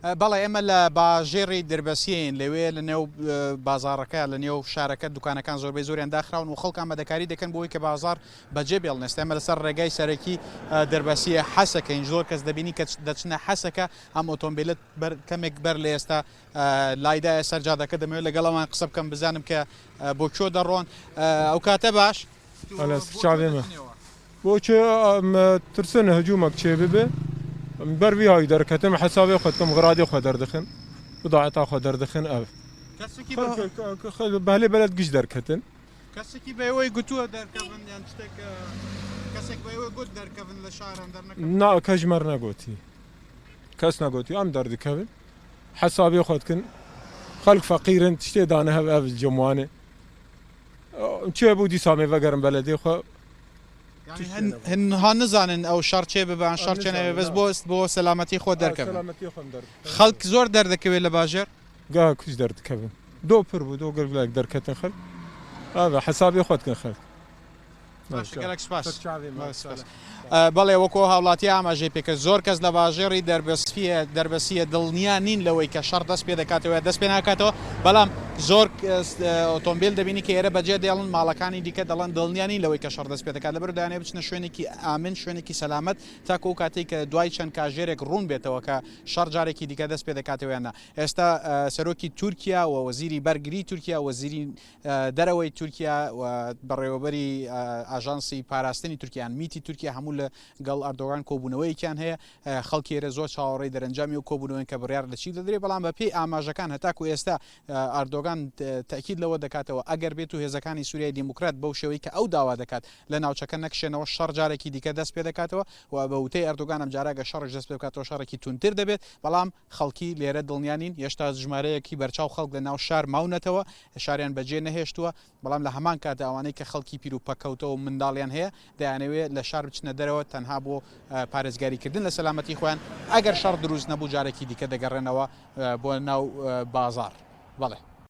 بەڵێ ئێمە لە باژێڕی دربەسیین لەوێ لە نێو بازاڕەکە لە نێو شارەکە دوکانەکان زۆربەی زۆریان داخراون و خەڵک ئامادەکاری دەکەن بۆی کە بازاڕ بەجێ بێڵن. ئێستا ئێمە لەسەر ڕێگای سەرەکی دربەسیە حەسەکەین زۆر کەس دەبینی کە دەچنە حەسەکە ئەم ئۆتۆمبیلت بەر کەمێک بەر لە ئێستا لایدایە سەر جادەکە دەمەوێت لەگەڵ ئەوان قسە بکەم بزانم کە بۆ کوێ دەڕۆن ئەو کاتە باش. ئەلە سەرچاوێ مە. بۆ چێ ئەم ترسن هجومەک چێ ببێ بەر وی هاوی دەرکەتم حسابێ خۆ دکەم غرادێ خۆ دەردخن بضاعەتا خۆ دەردخن ئەv کەسێکی بە بەهلێ بەلەد گشت دەرکەتن. کەسێکی بە ئێوەی گوتووە دەرکەون یان شتێک کەسێک بە ئێوەی گوت دەرکەون لە شاران دەرنەکەون؟ نا کەس مەر نەگۆتی کەس نەگۆتی ئەم دەردکەون حسابێ خۆ دکن خەلک فەقیرن تشتێ دانە هەv ئەv جەموانێ چێ بوو دیسا مێ ڤەگەرم بەلەدێ خۆ. یانی هن هن ها نزانن ئەو شەڕ چێ ببە ئەن شەڕ چێ نەبێ بەس بۆ بۆ سەلامەتی خۆت دەرکەون. خەڵک زۆر دەردەکەوێ لە باژێر؟ گا کوچ دەردکەون دۆ پر بوو دۆ گەلەک دەرکەتن خەلک ئاڤە حەسابێ خۆت کەن خەلک. باشە گەلەک سوپاس. بەڵێ وەکو ئەو هاوڵاتیە ئاماژەی پێکرد زۆر کەس لە باژێڕی دەربەسفیە دەربەسیە دڵنیا نین لەوەی کە شەڕ دەست پێ دەکاتەوە یا دەست پێ ناکاتەوە بەڵام زۆر ئۆتۆمبیل دەبینی کە ئێرە بەجێ دێڵن ماڵەکانی دیکە دەڵێن دڵنیا نین لەوەی کە شەڕ دەست پێ دەکات لەبەر دەیانەوێت بچنە شوێنێکی ئامن شوێنێکی سەلامەت تاکو ئەو کاتەی کە دوای چەند کاژێرێک ڕوون بێتەوە کە شەڕ جارێکی دیکە دەست پێ دەکاتەوە یان نا ئێستا سەرۆکی تورکیا و وەزیری بەرگری تورکیا وەزیری دەرەوەی تورکیا و بەڕێوەبەری ئاژانسی پاراستنی تورکیا یان میتی تورکیا هەموو لە گەڵ ئەردۆغان کۆبوونەوەیەکیان هەیە خەڵکی ئێرە زۆر چاوەڕێی دەرەنجامی ئەو کۆبوونەوەن کە بڕیار لە چی دەدرێت بەڵام بە پێی ئاماژەکان هەتاکو ئێستا ئەردۆغان تەئکید لەوە دەکاتەوە ئەگەر بێت و هێزەکانی سوریای دیموکرات بەو شێوەی کە ئەو داوا دەکات لە ناوچەکە نەکشێنەوە شەڕ جارێکی دیکە دەست پێ دەکاتەوە و بە وتەی ئەردۆگان ئەمجارە گەر شەڕیش دەست پێ بکاتەوە شەڕێکی توندتر دەبێت بەڵام خەڵکی لێرە دڵنیا نین، هێشتا ژمارەیەکی بەرچاو خەڵک لە ناو شار ماونەتەوە، شاریان بەجێ نەهێشتووە، بەڵام لە هەمان کاتدا ئەوانەی کە خەڵکی پیر و پەککەوتە و منداڵیان هەیە، دەیانەوێت لە شار بچنە دەرەوە تەنها بۆ پارێزگاریکردن لە سەلامەتی خۆیان، ئەگەر شەڕ دروست نەبوو جارێکی دیکە دەگەڕێنەوە بۆ ناو بازاڕ. بەڵێ.